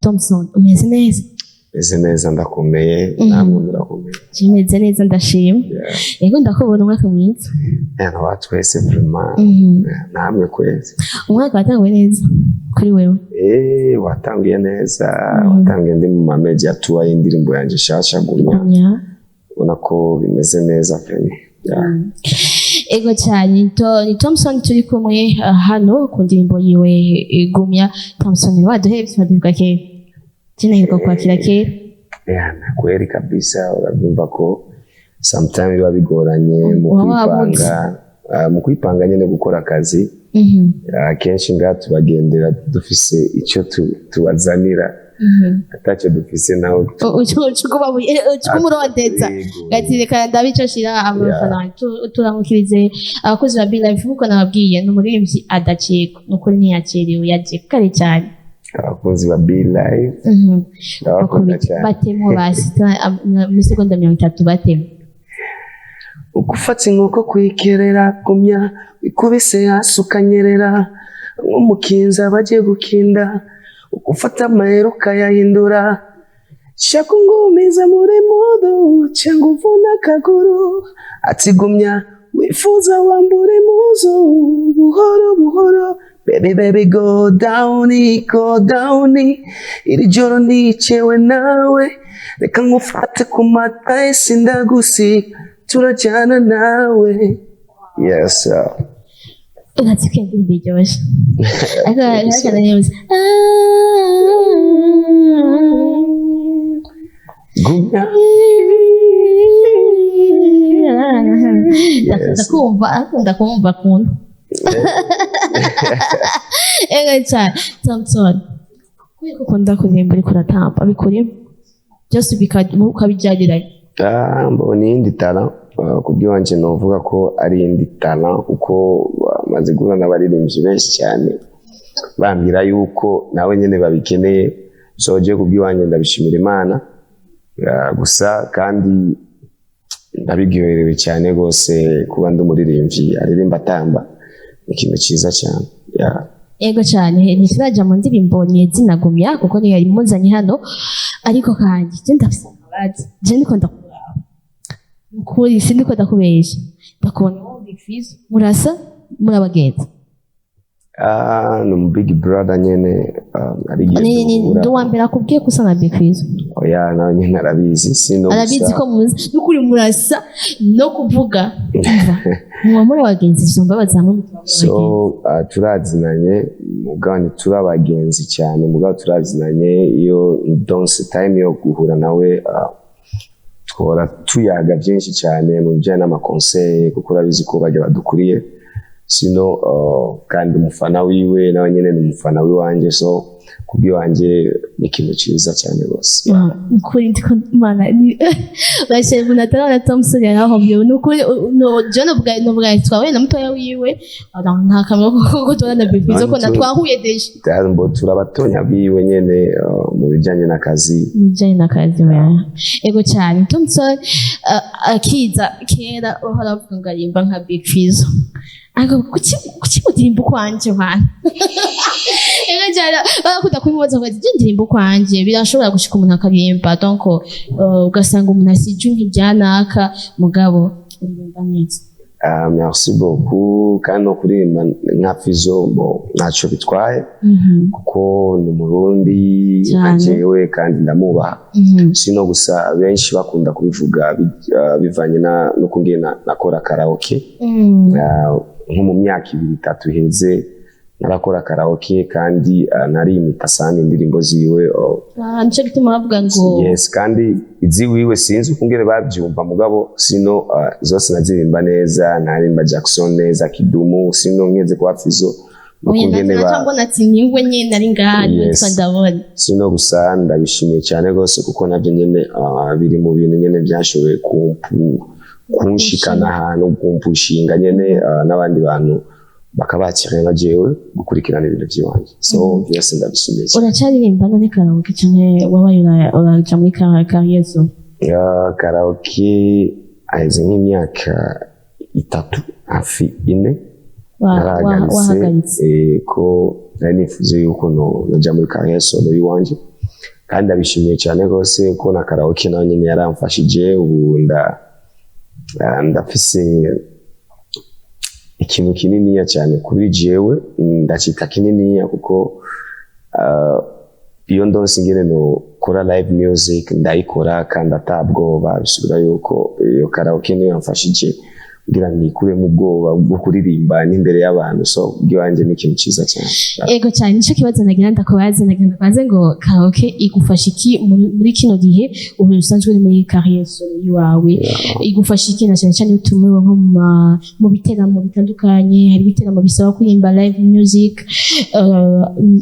Thompson, umeze neza? Meze neza, ndakomeye. Namwe murakomeye? Meze neza, ndashima. Yego, ndakubona. Umwaka mwiza. Yana wa twese vraiment. Namwe kwezi. Umwaka watanguye neza kuri wewe? Watanguye neza, watanguye ndi mu ma media tour y'indirimbo yanje shasha Gumya. Gumya. Ubona ko bimeze neza vraiment. Yeah. Ego cyane. Ni Thompson turi kumwe hano ku ndirimbo yiwe Gumya. Thompson, waduhevye, waduheruka kera, je kwakira kera. Yeah, na kweli kabisa, urabyumva ko sometimes biba bigoranye mu Uba wabuze. kwipanga, mu kwipanga nyene gukora akazi. Akenshi ngaha tubagendera dufise icyo tubazanira, atacyo dufise naho. Ucuguma urondeza. Yego. Gati reka ndabe ico shira abafana. Turamukirize abakozi ba Be Live. Nkuko nababwiye, ni umuririmbyi adacikwa, nukuri ntiyacerewe, yaje kare cyane. Abakunzi ba Be Live, ndabakunda cyane. Batemo basi mu segonda 30, batemo. Ugufata inkoko kuyikerera, gumya wikubise hasi ukanyerera nk'umukinzi bagiye gukinda, ugufata amahera ukayahindura, shaka ungumiza muri mood cyangwa uvuna akaguru, ati gumya wifuza wambura impuzu buhoro buhoro. Baby, baby, go down, go down, iri joro nicewe nawe, reka ngufate ku mata, sindagusiga, turajyana nawe, yes sir. Urazi ko iyo ndirimbo iryoshe, ariko neza. Gumya. Ndakumva, ariko ndakumva kuntu. Ego cyane. Thompson, kubera ko ukunda kuririmba uriko uratamba, bikurimo byose ukabijyaniranye? Ah, mbona iyindi talent, kubw'iwanje novuga ko ari iyindi talent, kuko bamaze guhura n'abaririmbyi benshi cyane bambwira yuko nawe nyene babikeneye. So je kubw'iwanje ndabishimira Imana. Gusa kandi ndabiryoherewe cyane rwose kuba ndi umuririmbyi aririmba atamba, ni ikintu cyiza cyane, yeah. Ego cyane. Ntikiraja mu ndirimbo nyezina Gumya, kuko niyo yari imuzanye hano, ariko kandi je ndafise akabazo. Je ndiko ndakuraba, ukuri sindiko ndakubesha, ndakubona wowe Big Fizzo murasa, muri abagenzi? Ah, ni umu big brother nyene, ari igihe Ni duhura. ndi uwa mbere akubwiye ko usa na Big Fizzo. Oya, nawe nyene arabizi, sino Arabizi gusa ko muzi, n'ukuri murasa no kuvuga. Umva, muba muri abagenzi, izo mbabazi hamwe mutuba muri So abagenzi. Turazinanye, mugabo ntituri abagenzi cyane, mugabo turazinanye. Iyo ndonse time yo guhura nawe, twora tuyaga byinshi cyane mu bijyanye n'ama conseils, kuko urabizi ko bajya badukuriye sino, kandi umufana wiwe nawe nyine ni umufana w'iwanjye, so kubw'iwanjye ni ikintu cyiza cyane rwose. Nukuri ndiko mana bashe umuntu atarabona Thompson yarahombye, nukuri. No je novuga twahuye na mutoya wiwe. Alors, nta kamaro ko tubona na Big Fizzo ko na twahuye déjà. Mbo turabatonya biwe nyene, mu bijyanye n'akazi. Mu bijyanye n'akazi, oya. Ego cyane. Thompson, akiza kera bahora bavuga ngo arimba nka Big Fizzo, ariko kuki mutirimba ukwanje bana? Ego cyane, barakunda kubibaza ngo ati ndirimba ukwanje. Birashobora gushika umuntu akaririmba, donc ugasanga umuntu asije nk'iryanaka, mugabo uririmba neza. Ah, merci beaucoup. Kandi no kuririmba nka Fizzo, bo ntacyo bitwaye, kuko ni Umurundi nka jewe kandi ndamubaha. Sino gusa benshi bakunda kubivuga bivanye no kungena nakora karaoke. Nko mu myaka 2 3 iheze narakora karaoke, kandi narimita sana indirimbo ziwe, oh. Ah, nico gituma bavuga ngo Yes, kandi iziwiwe sinzi ukungene babyumva, mugabo sino zose nazirimba neza, narimba Jackson neza, Kidumu, sino nkeze kwa Fizzo Oya, nukungene naca ba mbona ati niwe nyene ari ngaha. Yes. Nitwa ndabona. Sino gusa ndabishimiye cyane rwose, kuko nabyo nyene biri mu bintu nyene byashoboye kunshikana ahantu, kumpushinga nyene, n'abandi bantu bakabakira nka jewe gukurikirana ibintu by'iwanjye, so byose ndabishimiye cyane. Uracaririmba none karaoke, canke wabaye uraja muri carrière zo? Karaoke aheze nk'imyaka 3 hafi 4 narahagaritse. Wahagaritse. Ko nari nifuje yuko noja muri carrière solo y'iwanje. Kandi ndabishimiye cyane rwose ko na karaoke nayo nyine yaramfashije. Ubu ndafise ikintu kininiya cyane kuri jewe, ndacita kininiya kuko iyo ndonse ingene nokora live music ndayikora kandi atabwoba. Bisubira yuko iyo karaoke niyo yamfashije kugira nikuremo ubwoba bwo kuririmba n'imbere y'abantu. So ubwiwanje ni ikintu ciza cyane. Ego cyane, nico kibazo nagira ndakubaze. Nagira ndakubaze ngo karaoke igufasha iki muri kino gihe ubu usanzwe uri muri carrière solo iwawe? Igufasha iki, na cyane cyane iyo utumiwe nko mu biteramo bitandukanye? Hari ibiteramo bisaba kuririmba live music.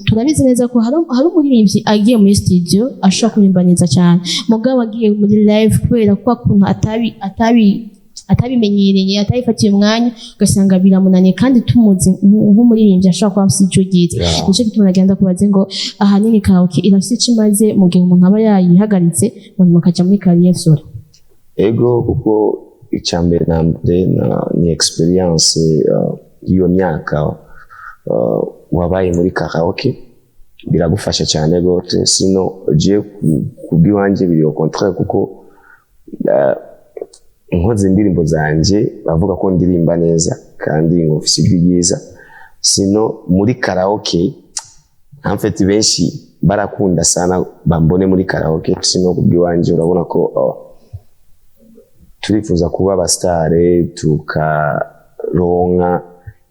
Turabizi neza ko hari umuririmbyi agiye muri studio ashobora kuririmba neza cyane, mugabo agiye muri live, kubera ko akuntu atabimenyereye, atabifatiye umwanya, ugasanga biramunaniye, kandi tumuzi nk'umuririmbyi ashobora kuba afite icyo ryiza. Nicyo gituma nagenda kubaze ngo ahanini karaoke irafite icyo imaze mu gihe umuntu aba yayihagaritse, mu nyuma akaja muri carrière solo. Ego, kuko icya mbere na mbere ni experience y'iyo myaka wabaye muri karaoke, biragufasha cyane rwose. Sino je ku bw'iwanjye biri au contraire, kuko nkoze indirimbo zanje bavuga ko ndirimba neza kandi ngo mfise ijwi ryiza. Sino muri karaoke, en fait, benshi barakunda sana bambone muri karaoke. Sino ku bw'iwanjye urabona ko turifuza kuba abasitare, tukaronka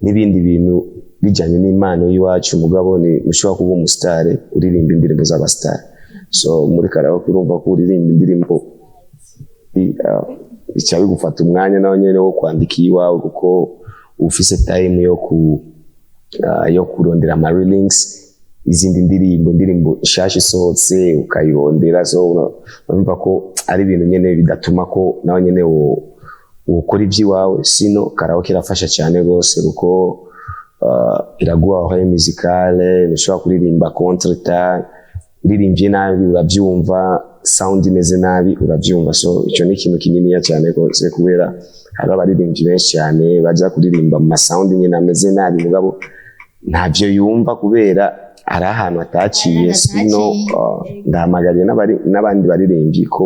n'ibindi bintu bijyanye n'impano y'iwacu. Mugabo ni ushobora kuba umusitare uririmba indirimbo z'abasitare. So muri karaoke urumva ko uririmba indirimbo, bica bigufata umwanya nawe nyene wo kwandika iwawe, kuko ufise time yo kurondera ama lyrics, izindi ndirimbo, indirimbo nshasha isohotse ukayirondera. So urumva ko ari ibintu nyene bidatuma ko nawe nyene wokora iby'iwawe. Sino karaoke irafasha cyane rwose, kuko iraguha oreille musicale. Ntushobora kuririmba contretemps, uririmbye nabi urabyumva, sound imeze nabi urabyumva. So icyo ni ikintu kininiya cyane rwose, kubera hari abaririmbyi benshi cyane bajya kuririmba mu ma sound nyine ameze nabi, mugabo ntabyo yumva kubera hari ahantu ataciye. Ahantu Sino ataciye. Ndahamagariye n'abandi baririmbyi ko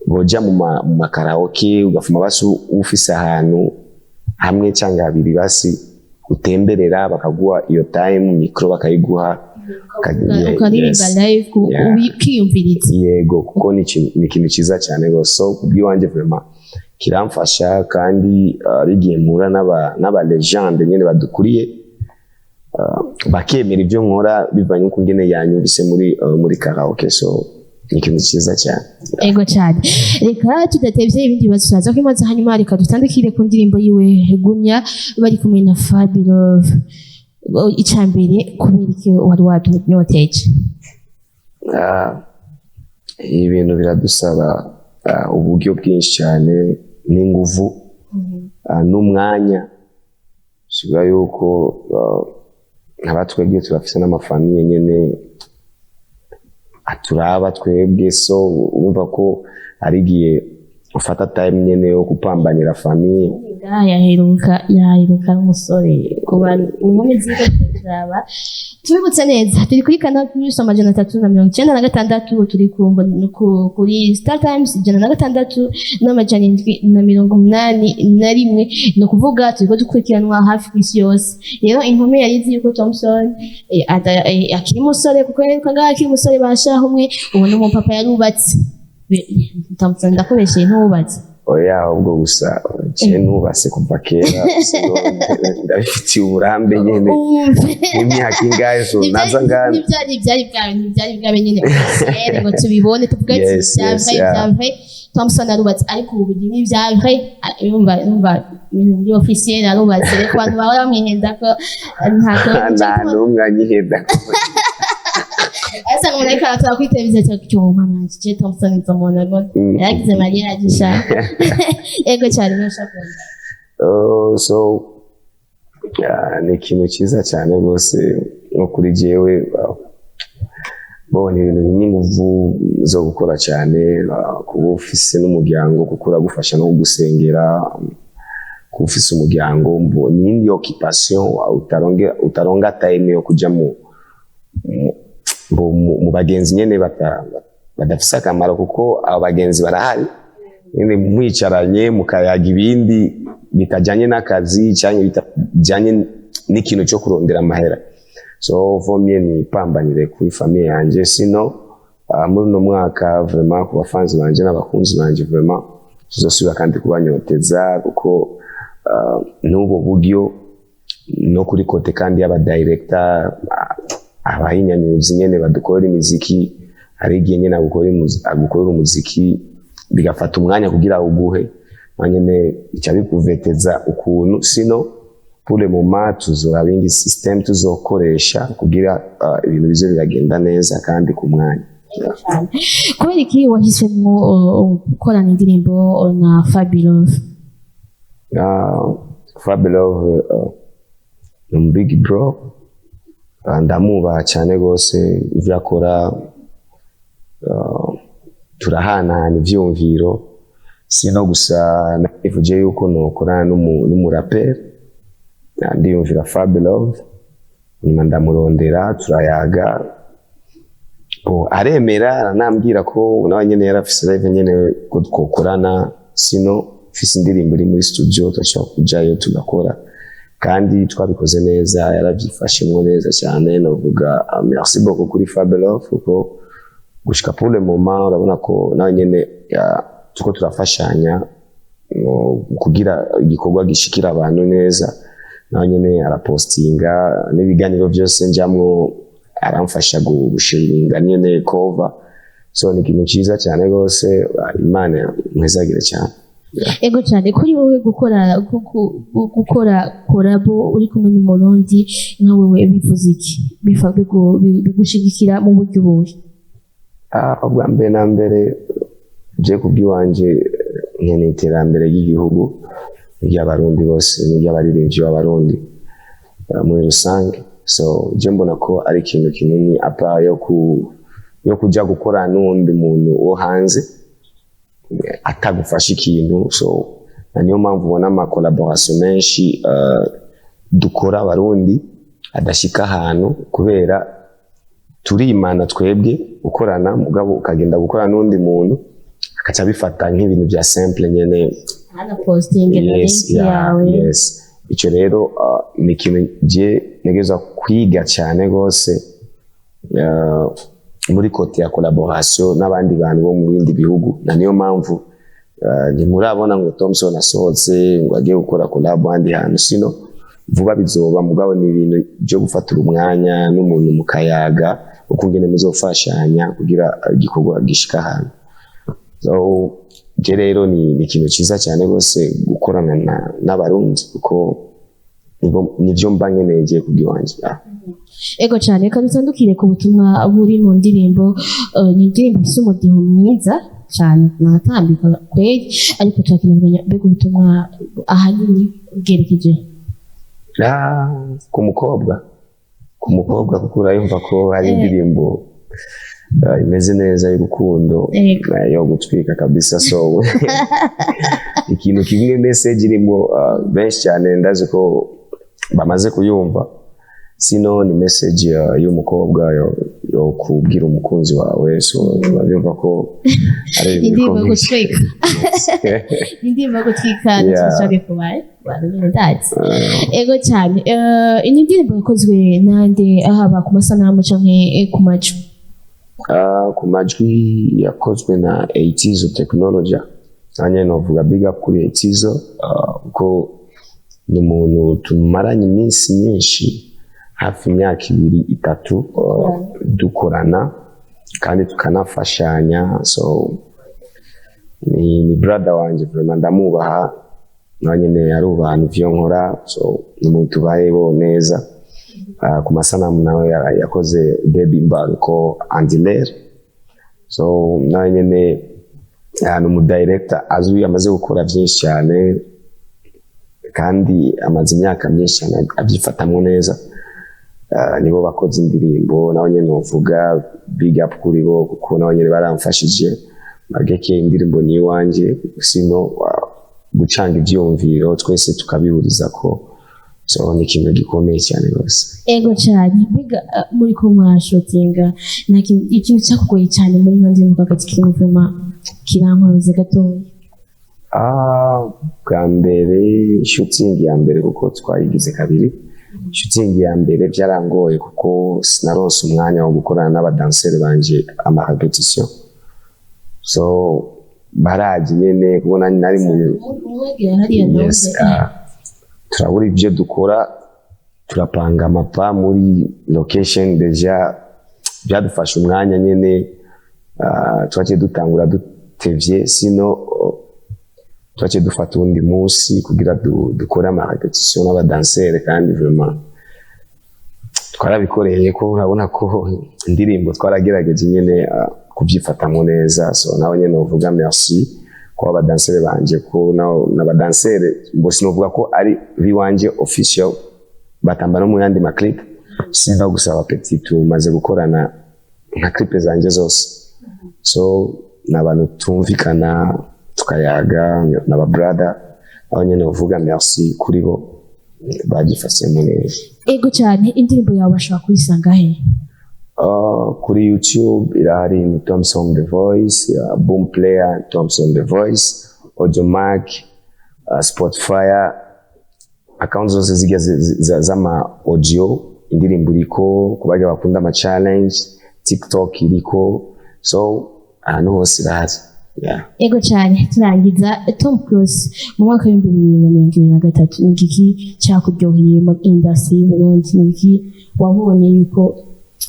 boja mu makaraoke, ugafuma basi ufise ahantu hamwe cyangwa habiri basi utemberera, bakaguha iyo time, micro bakayiguha. Ukaririmba Yes. live ukiyumviriza. Yego, kuko ni ikintu cyiza cyane rwose. So kubw'iwanjye vraiment kiramfasha, kandi ari igihe mpura n'aba legende nyine badukuriye, bakemera ibyo nkora bivanye n'uko ngene yanyumvise muri karaoke. So ni ikintu cyiza cyane. Ego cyane. Reka tudatevye, ibindi bibazo turaza kwimaza hanyuma. Reka dutandukire ku ndirimbo yiwe Gumya, bari kumwe na Fabi Love. Icya mbere, kubera iki wari wadunyoteje? Ibintu biradusaba uburyo bwinshi cyane n'inguvu n'umwanya. Siga yuko nkaba twebwe turafise n'ama famille nyene aturaba twebwe. So urumva ko hari igihe ufata time nyene yo gupambanira famille. Ngaha yaheruka n'umusore ku bantu inkumi ziko ziraba. Tubibutse neza, turi kuri Canal Plus 396, turi kuri Star Times 106 781. Ni ukuvuga turiko dukurikiranwa hafi ku isi yose. Rero inkumi yari izi yuko Thompson akiri umusore, kuko yaheruka ngaha akiri umusore, bashaho umwe, ubu ni umupapa, yarubatse. Thompson, ndakubesheye, ntuwubatse? Oya, ahubwo gusa je nubatse kuva kera. Ndabifitiye uburambe nyene n'imyaka ingahe, so naza ngana. Ntibyari bwawe, ntibyari bwawe nyene officiel ngo tubibone tuvuge ati bya Yes, vrai, bya vrai, Thompson arubatse. Ariko ubu ni bya vrai, yumva ibintu biri officiel, arubatse. Rero abantu bahora bamwihenda ko ntabwo Nta n'umwe anyihenda. Asa umuntu ariko aratora kuri televiziyo cyangwa cyo mwana je Thompson nzomubona ngo yaragize mariage sha. Ego cyane, niyo ushaka. So ni ikintu cyiza cyane rwose nko kuri jewe, bo ni ibintu n'inguvu zo gukora cyane, kuba ufise n'umuryango, kuko uragufasha no gusengera. Kuba ufise umuryango mbo ni indi occupation, utaronga time yo kuja mu Mu bagenzi nyene badafise akamaro, kuko abo bagenzi barahari nyene, mwicaranye mukayaga ibindi bitajanye n'akazi canke bitajanye n'ikintu cyo kurondera amahera. So vomye nipambanire kuri famille yanje. Sino muri uno mwaka, vraiment, ku bafanzi banje n'abakunzi banje, vraiment tuzosubira kandi kubanyoteza, kuko n'ubwo buryo no kuri côté kandi y'aba director, abahinyanyuzi nyene badukorera imiziki, hari igihe nyene agukorera umuziki bigafata umwanya kugira uguhe, na nyene bica bikuveteza ukuntu. Sino pour le moment tuzoraba indi system tuzokoresha kugira ibintu bize biragenda neza kandi ku mwanya. Cyane. Kubera iki wahisemo gukorana indirimbo na Fabulous? Fabulous ni umu big bro. Ndamubaha cyane rwose ibyo akora. Turahanahana ivyumviro. Sino gusa nifuje yuko nokorana n'umuraperi, ndiyumvira Fabulous, nyuma ndamurondera, turayaga. Bo, aremera, aranambwira ko nawe nyene yarafise live nyene ko twokorana. Sino mfise indirimbo iri muri studio, turashobora kujayo tugakora, kandi twabikoze neza, yaravyifashemwo neza cyane. Novuga merci beaucoup kuri Fabulous, kuko gushika pour le moment urabona ko nawe nyene tuko turafashanya kugira igikorwa gishikira abantu neza. Nawe nyene arapostinga n'ibiganiro byose njamwo, aramfasha gusharinga nyene cover. So ni ikintu cyiza cyane rwose. Imana mwezagire cyane. Ego cyane. Kuri wowe gukora gukora collabo uri kumwe n'Umurundi nka wewe bivuze iki? Bigushigikira mu buryo ubuhe? Ubwa mbere na mbere, je kubw'iwanje nkeneye iterambere ry'igihugu, ry'Abarundi bose n'iry'abaririmbyi b'Abarundi muri rusange. So je mbona ko ari ikintu kinini apa yo kuja gukora n'uwundi muntu wo hanze atagufasha ikintu. So na niyo mpamvu ubona ama collaboration menshi dukora Abarundi adashika ahantu, kubera turimana twebwe gukorana, mugabo ukagenda gukorana n'undi muntu akaca abifata nk'ibintu bya simple nyene. Hana posting na Yes, link yawe. Yes. Icyo rero ni ikintu je ntegerezwa kwiga cyane rwose muri côté ya collaboration n'abandi bantu bo mu bindi bihugu. Na niyo mpamvu ntimurabona ngo Thompson asohotse ngo agiye gukora collab ahandi hantu. Sino vuba bizoba, mugabo ni ibintu byo gufatira umwanya n'umuntu mukayaga ukungene muzofashanya kugira igikorwa gishika ahantu. So je rero ni ikintu cyiza cyane rwose gukorana n'Abarundi, kuko nivyo mba nkeneye je kubwiwanje. Ego cyane. Reka dutandukire ku butumwa buri mu ndirimbo. Ni indirimbo ifite umudiho mwiza cyane, natambika kweli, ariko turakeneye kumenya mbega ubutumwa ahanini bwerekeje? Ku mukobwa, kuko urayumva ko hari indirimbo imeze neza y'urukundo, yo gutwika kabisa. So ikintu kimwe, message irimo, benshi cyane ndazi ko bamaze kuyumva. Sino ni message y'umukobwa yo kubwira umukunzi wawe. So urabyumva ko ari ibintu Indirimbo yo bikomeye. gutwika, indirimbo yo gutwika. Dushake kubaye bantu nyine ndazi. Ego cyane. Iyi ndirimbo yakozwe nande, haba ku masanamu canke ku majwi? Ku majwi yakozwe na Etizo Technology. Nanjye novuga big up kuri Etizo, kuko ni umuntu tumaranye iminsi myinshi, hafi imyaka 2, 3, dukorana kandi tukanafashanya. So ni brother wanje vraiment, ndamubaha, nawe nyene arubaha ivyo nkora. So ni umuntu tubayeho neza. Ku masanamu nawe yakoze Baby Mbanko Andiler. So nawe nyene ni umudirector azwi, amaze gukora byinshi cyane kandi amaze imyaka myinshi cyane abyifatamwo neza. Nibo bakoze indirimbo. Nawe nyene novuga big up kuri bo, kuko nabo nyene baramfashije mageke. Indirimbo ni iwanje, sino gucanga ivyumviro twese tukabihuriza ko. So ni ikintu gikomeye cyane rwose. Ego cyane. Mbega muri ko murashutinga, nta kintu, ikintu cyakugoye cyane muri ino ndirimbo hagati, kintu vraiment kirankoze gatoya? Ah, bwa mbere shooting ya mbere, kuko twayigize kabiri, shooting ya mbere byarangoye kuko sinaronse umwanya wo gukorana n'abadanseri banje ama répétition. So baraje nyene kubona nari mu Umwegera hariya nawe. Yes, turabura ibyo dukora, turapanga amapa muri location. Déjà byadufashe umwanya nyene, twaciye dutangura dutevye, sino twaciye dufata uwundi munsi kugira dukore ama répétition n'abadanseri. Kandi vraiment twarabikoreye ko urabona ko indirimbo twaragerageje nyene kubyifatamwo neza. So nawe nyene uvuga merci ko abadanseri banje, ko n'abadanseri bo sinovuga ko ari biwanje officiel, batamba no mu yandi ma clip, sino gusaba petit tumaze gukorana nka clip zanje zose. So ni abantu tumvikana, tukayaga n'aba brother, aho nyene uvuga merci kuri bo, bagifasemo neza. Ego cyane. Indirimbo yawe bashobora kuyisanga he? Kuri YouTube irahari, ni Thompson The Voice, Boom Player Thompson The Voice, Audiomack, Spotify, account zose zijya z'ama audio indirimbo iriko. Ku barya bakunda ama challenge, TikTok iriko, so ahantu hose irahari, yeah. Ego cyane. Turangiza, Tom Close, mu mwaka w'2023 ni igiki cyakuryoheye muri industry y'Uburundi? Ni igiki wabonye yuko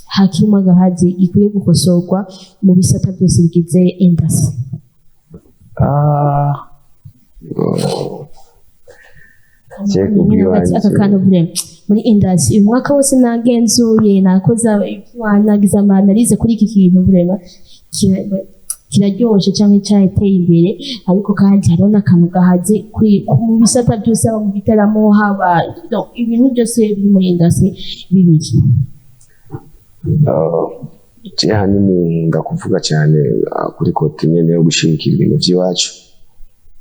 hakirimo agahazi gikwiye gukosorwa mu bisata byose bigize industry? Ah, oh. Je kubwiwanje. Aka kantu vraiment muri industry uyu mwaka wose nagenzuye, nakoze, nagize ama analyse kuri iki kintu, vraiment kiraryoshe cyangwa cyateye imbere, ariko kandi hariho n'akantu gahaze mu bisata byose, haba mu bitaramo, haba no, ibintu byose biri muri industry bibiri. Je hanini ndakuvuga cyane kuri côté nyene yo gushigikira ibintu vy'iwacu.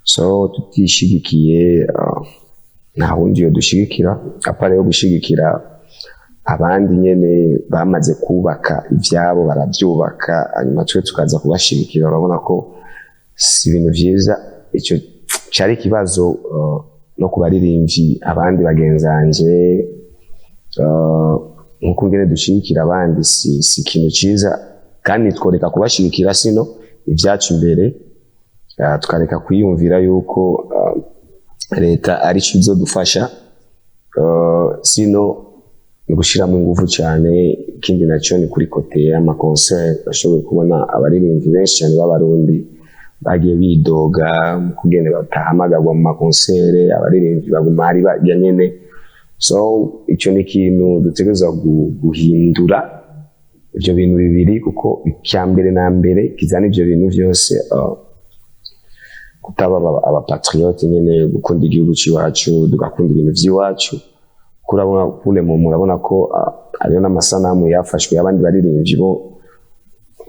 So tutishigikiye, nta wundi yo dushigikira à part yo gushigikira abandi nyene bamaze kubaka ivyabo, baravyubaka, hanyuma twe tukaza kubashigikira. Urabona ko si ibintu vyiza. Ico cari ikibazo no ku baririmbyi abandi bagenzanje, nkuko ngene dushigikira abandi si ikintu ciza, kandi tworeka kubashigikira, sino ibyacu imbere, tukareka kwiyumvira yuko leta ari cyo izodufasha, sino ni gushyiramo ingufu cyane. Ikindi nacyo ni kuri côté y'ama concert. Bashoboye kubona abaririmbyi benshi cyane b'Abarundi bagiye bidoga mu kugene batahamagarwa mu ma concert, abaririmbyi baguma ari barya nyene. So icyo ni ikintu dutegerezwa guhindura, ibyo bintu bibiri, kuko icya mbere na mbere kizana ibyo bintu byose, kutaba abapatriote nyene, gukunda igihugu c'iwacu, tugakunda ibintu vy'iwacu. Kurabona kule mu murabona ko hariho n'amasanamu yafashwe y'abandi baririmbyi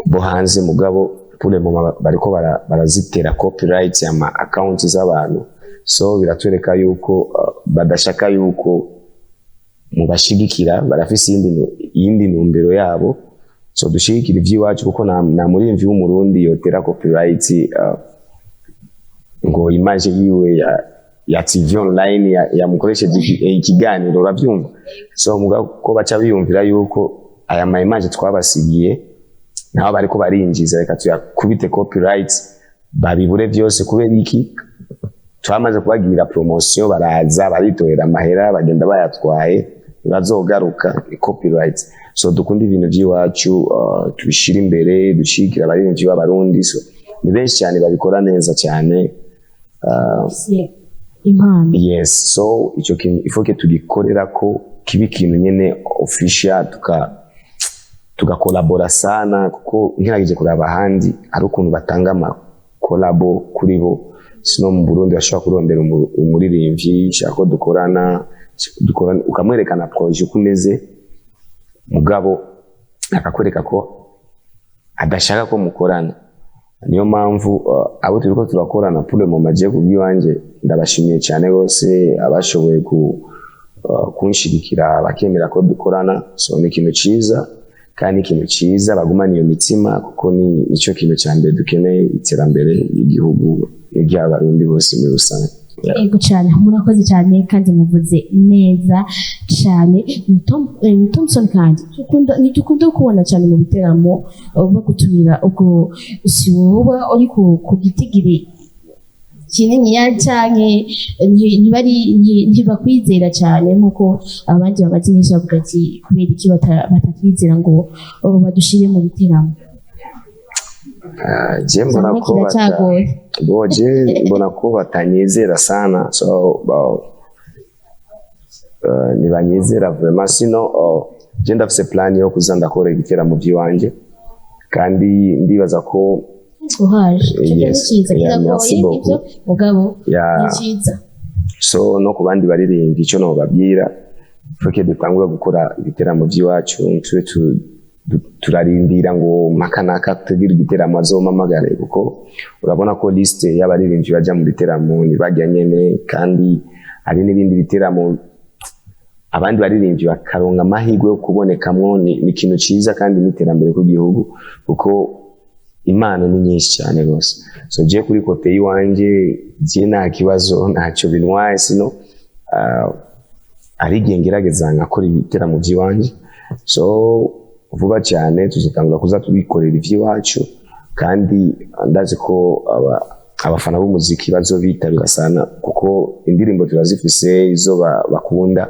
bo hanze, mugabo kule mu bariko barazitera copyright ama account z'abantu. So biratwereka yuko badashaka yuko mubashigikira, barafise iyindi ntumbero yabo. So dushigikira ivy'iwacu, kuko nta muririmvyi w'Umurundi yotera copyright ngo image yiwe ya TV online yamukoresheje ikiganiro, uravyumva? So mugabo ko baca biyumvira yuko aya ma image twabasigiye nabo bariko barinjiza, reka tuyakubite copyright babibure vyose. Kubera iki? Twamaze kubagirira promotion, baraza baritorera amahera, bagenda bayatwaye, ntibazogaruka, ni copyright. So dukunda ibintu by'iwacu, tubishire imbere, dushigikira abaririmbyi b'Abarundi. So ni benshi cyane babikora neza cyane. Impano. Yes, so icyo kintu il faut que tugikorera ko kiba ikintu nyene official, tugakolabora sana, kuko nkerageje kuraba ahandi hari ukuntu batanga ama collabo kuri bo, sino mu Burundi bashobora kurondera umuririmbyi, shaka ko dukorana, ukamwerekana projet uko imeze, mugabo akakwereka ko adashaka ko mukorana. Niyo mpamvu abo turiko turakorana pour le moment, je kubwiwanje ndabashimiye cyane rwose abashoboye ku Kunshigikira bakemera ko dukorana, so ni ikintu ciza, kandi ni ikintu ciza bagumana iyo mitima, kuko ni nicyo kintu cya mbere dukeneye, iterambere ry'igihugu n'iry'Abarundi bose muri rusange. Yeah. Ego cyane, murakoze cyane kandi muvuze neza cyane. Ni Thompson, kandi ntidukunda kubona cyane mu biteramo bagutumira. Ubwo si wowe uri ku gitigiri kininiya, canke ntibakwizera cyane nk'uko abandi bamaze iminsi bavuga ati kubera iki batatwizera ngo badushire mu biteramo? Ah, je mbona Usanga ko kiracyagoye. Bo je mbona ko batanyizera sana, so bo, ntibanyizera vraiment. Sino je ndafise plan yo kuza ndakora ibiteramo by'iwanje, kandi ndibaza ko Uhaje icyo ni Yes. cyiza. Yeah, merci Kiragoye beaucoup. nibyo, mugabo ni cyiza. So no ku bandi baririmbyi, icyo nobabwira, faut que dutangure gukora ibiteramo by'iwacu, tube turarindira ngo mpaka naka tugira igiteramo azompamagare, kuko urabona ko liste y'abaririmbyi bajya mu biteramo ntibajya nyene, kandi hari n'ibindi biteramo abandi baririmbyi bakaronka amahirwe yo kubonekamwo. Ni ikintu ciza kandi n'iterambere ku gihugu, kuko impano ni nyinshi cyane rwose. So je kuri côté y'iwanje, je nta kibazo, ntacyo bintwaye. Sino ari igihe ngerageza nkakora ibiteramo by'iwanje. So vuba cyane tuzatangura kuza tubikorera iby'iwacu, kandi ndazi ko abafana b'umuziki bazobitabira sana, kuko indirimbo turazifise izo bakunda.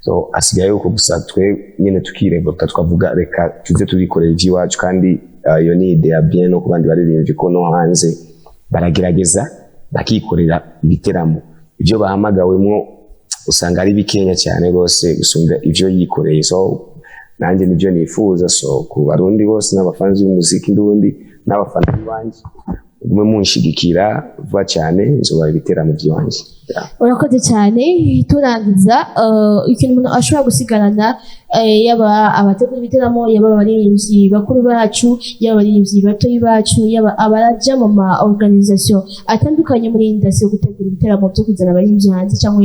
So asigaye yuko gusa twe nyine tukirevuta, tukavuga reka tuze tubikorera iby'iwacu. Kandi iyo ni idée ya bien no ku bandi baririmbyi, ko no hanze baragerageza bakikorera ibiteramo. Ibyo bahamagawemwo usanga ari bikenya cyane rwose gusumba ibyo yikoreye. So nanjye nibyo nifuza. So ku Barundi bose n'abafanzi b'umuziki ndundi n'abafana b'iwanjye, mugume munshigikira, vuba cyane nzoba ibiteramo by'iwanjye. Yeah. Urakoze cyane. Turangiza, ikintu umuntu ashobora gusigarana, yaba abategura ibiteramo, yaba abaririmbyi bakuru bacu, yaba abaririmbyi batoyi bacu, yaba abaja mu ma organisation atandukanye muri industry yo gutegura ibiteramo byo kuzana abaririmbyi hanze cyangwa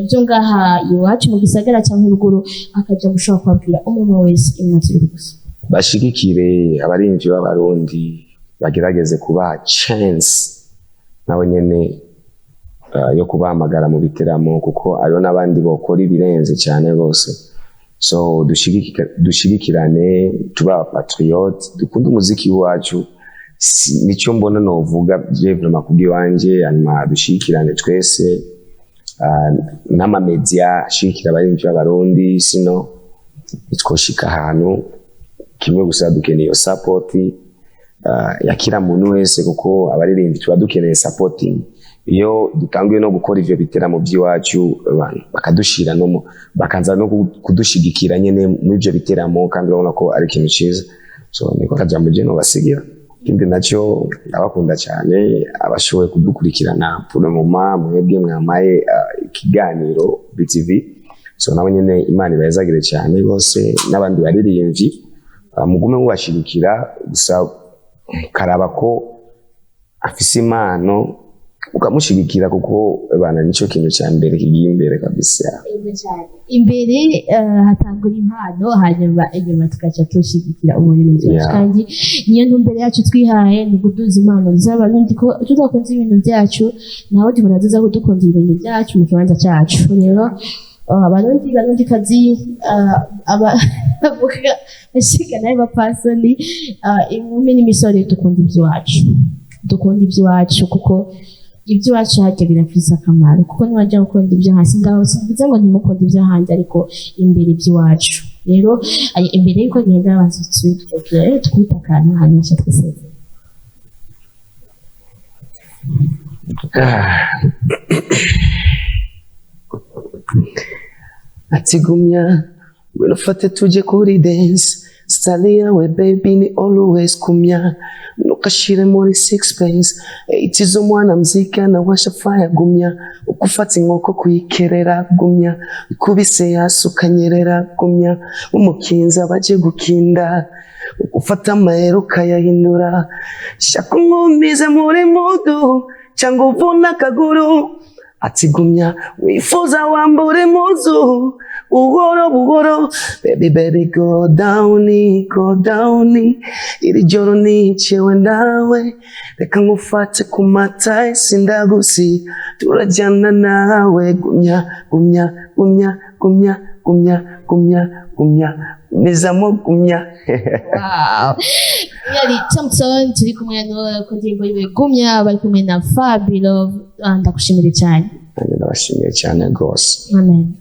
byo ngaha iwacu mu gisagara cyangwa ruguru, akaja gushobora kubabwira umuntu wese iminota 2 gusa. Bashigikire abaririmbyi b'Abarundi, bagerageze kubaha chance nabo nyene yo kubahamagara mu biteramo, kuko hariho n'abandi bokora ibirenze cyane rwose. So dushigikirane, tuba patriote, dukunde umuziki wacu. Nicyo mbona novuga je vraiment kubw'iwanje. Hanyuma dushigikirane twese, n'amamedia ashigikira abaririmbyi b'Abarundi, sino ntitwoshika ahantu kimwe. Gusa dukeneye iyo support ya kila muntu wese, kuko abaririmbyi tuba dukeneye supporting. Iyo dutanguye no gukora ivyo biteramo by'iwacu, abantu bakadushira no bakaza no kudushigikira nyene muri ivyo biteramo, kandi urabona ko ari ikintu ciza. So niko kajambo je nobasigira. Ikindi nacyo, ndabakunda cyane abashoboye kudukurikirana pour le moment, mwebwe mwamaye ikiganiro BTV. So nabo nyene Imana ibahezagire cyane bose, n'abandi baririmbyi mugume mubashigikira. Gusa ukaraba ko afise impano ukamushigikira, kuko bana nicyo kintu cya mbere kigiye imbere kabisa. Imbere hatangura impano, hanyuma inyuma tugaca tushigikira umuririmbyi wacu. Kandi niyo ntumbero yacu twihaye, ni kuduza impano z'Abarundi, ko tudakunze ibintu byacu naho tubona tuza kudukunda ibintu byacu mu kibanza cyacu. Rero Abarundi, Barundi kazi, aba avuga bashiga nawe bapasoni, inkumi n'imisore, dukunda iby'iwacu, dukunda iby'iwacu, kuko iby'iwacu harya birafise akamaro, kuko niwajya gukunda ibyo hasi, ndaho simvuze ngo ntimukunde ibyo hanze, ariko imbere iby'iwacu. Rero imbere yuko agenda, abanza twebwe twita akantu, hanyuma aca twisezera. Ati gumya, ngwino ufate tujye kuri dance. Style yawe baby ni always kumya, ntukashire muri sixpence. Itizo mwana mziki anawasha fire, gumya ukufata inkoko kuyikerera, gumya ikubise hasi ukanyerera, gumya umukinza baje gukinda, ufata amahera ukayahindura, shaka unkumize muri mudu cyangwa uvuna akaguru. Ati gumya wifuza wambura impuzu buhoro buhoro. Baby, baby, go down, go down. Iri joro nicewe nawe, reka ngufate ku mata, sindagusi turajyana nawe. Gumya, gumya, gumya, gumya, gumya, gumya, gumya, gumizamo, gumya. Wow. Yari Thompson turi kumwe no ku ndirimbo yiwe Gumya, bari kumwe na Fabio. Ah, ndagushimire cyane. Nanjye ndabashimiye cyane rwose. Amen.